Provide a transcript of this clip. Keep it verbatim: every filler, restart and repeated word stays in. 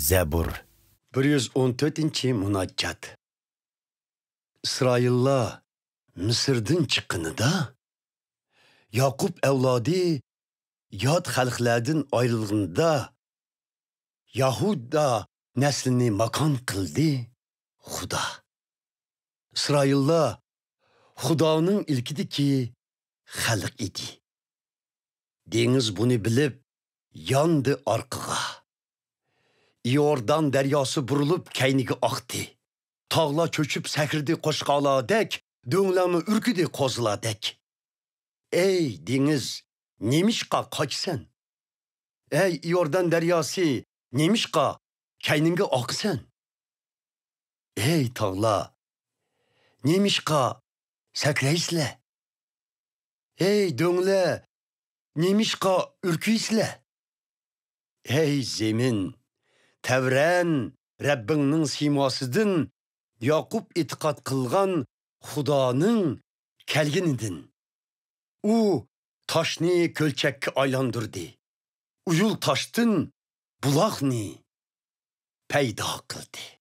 زەبۇر. بىر يۈز ئون تۆتىنچى مۇناجات. ئىسرائىللار مىسىردىن چىققىنىدا، ياقۇپ ئەۋلادى يات خەلقلەردىن ئايرىلغىنىدا، يەھۇدا نەسلىنى ماكان قىلدى خۇدا. ئىسرائىللار خۇدانىڭ ئىلكىدىكى خەلق ئىدى. دېڭىز بۇنى بىلىپ، ياندى ئارقىغا. ئىئوردان دەرياسى بۇرۇلۇپ كەينىگە ئاقتى. تاغلار چۆچۈپ سەكرىدى قوچقارلاردەك، دۆڭلەرمۇ ئۈركۈدى قوزىلاردەك. ئەي دېڭىز، نېمىشقا قاچىسەن؟ ئەي ئىئوردان دەرياسى، نېمىشقا كەينىڭگە ئاقىسەن؟ ئەي تاغلار، نېمىشقا سەكرەيسىلەر؟ ئەي دۆڭلەر، نېمىشقا ئۈركۈيسىلەر؟ ئەي زېمىن، تەۋرەن رەببىڭنىڭ سىيماسىدىن، ياقۇپ ئېتىقاد قىلغان خۇدانىڭ كەلگىنىدىن. ئۇ تاشنى كۆلچەككە ئايلاندۇردى، ئۇيۇل تاشتىن بۇلاقنى پەيدا قىلدى.